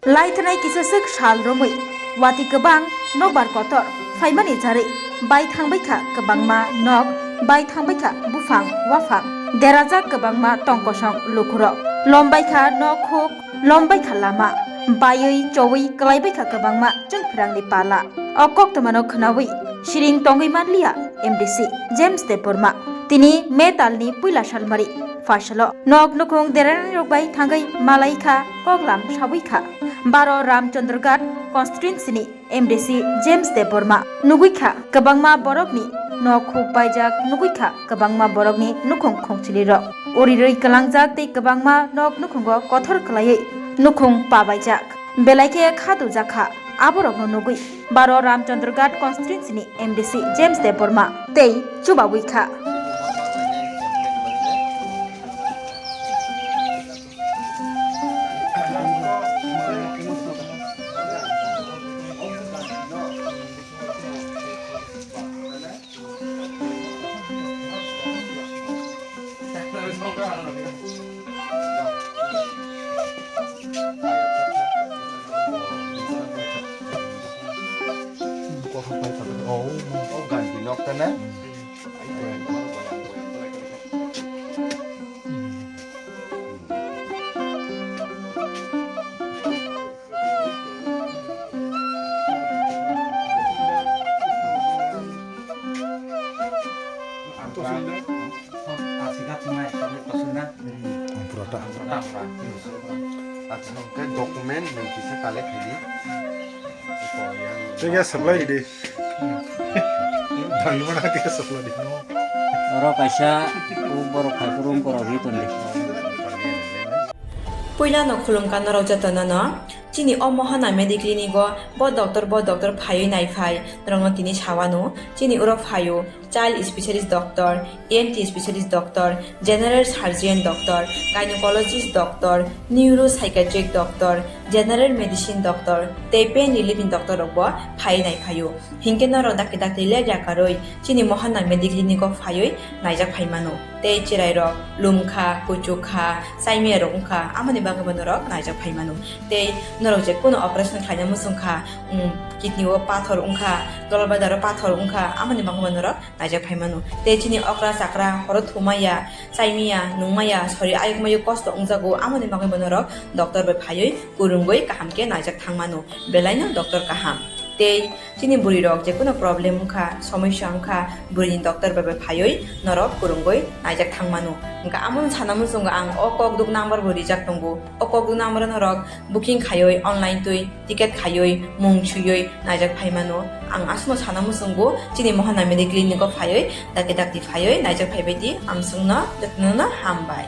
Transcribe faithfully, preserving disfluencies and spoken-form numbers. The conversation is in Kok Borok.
Laithanai kisaswk sal romwi watwi kwbang nokbar kotor phaimani jarwi bai thangbaikha kwbangma nok, bai thangbaikha buphang waphang, derajak kwbangma tongkosong lukurok, lombaikha nok huk, lombaikha lama, baiwi chowi kwlaibaikha kwbangma chwngphrangni pala. O koktwmano khwnawi siring tongwi manliya M D C James Debbarma. Tini May talni puila salmari phaisalo nok nukhung deranirok bai thangwi malaikha, koklam sabuikha. Baro Ramchandraghat constituency ni M D C James Debbarma nuguikha kwbangma borokni nok huk baijak, nuguikha kwbangma borokni nukhung khongchilirok urirwi kwlangjak tei kwbangma nok nukhungo kothor kwlaiwi nukhung pabaijak. Belai khe kha dujakha aborokno nugwi. Baro Ramchandraghat constituency ni M D C James Debbarma tei chubawi kha. Purata. Acha, hwnkhe document nwng kisa collect khaidi. Tei khe supply di. Thangwi mano khe supply di no. Oro kaisa borok phai room korok ri tondi. Puilano khulumkha norok jotono no. Chini o Mohana Mediclinic o bo doctor, bo doctor phaiwi naiphai norokno tini sawano. Chini oro phaio child specialist doctor, E N T specialist doctor, general surgeon doctor, gynecologist doctor, neuropsychiatric doctor, general medicine doctor tei pain relieving doctor rok bo phaiwi naiphaio. Hinkhe norok dakti dakti leg yakarwi chini Mohana Mediclinic o phaiwi naijak phaimano. Tei chwrairok lumkha, kuchukha, chaimiyarok wngkha, amoni bagwibo norok naijak phaimano. Tei norok je kuno operation khlaina muchungkha, um, kidney o pathor wngkha, gallbladder o pathor wngkha, amoni bagwibo norok naijak phaimano. Tei chini okra chakra horo thumaya, chaimiya, nungmaya, sori ayukmayo kosto wngjago, amoni bagwibo norok doctor bai phaiwi kwrwngwi kaham khe naijak thangmano. Belaino doctor kaham. Tei chini bwrwi rok jekunu problem wngkha, somosya wngkha, bwrwini doctor bai bai phaiwi norok kwrwngwi naijak thangmano. Hwnkha amono sana muchungo ang o kokduk number bo rijak tongo. O kokduk number o norok booking khaiwi online twi ticket khaiwi mung suiwi naijak phaimano. Ang aswkno sana muchungo chini Mohana Mediclinic o phaiwi dakti dakti phaiwi naijak phaibai di, ang chwngno jotono hambai.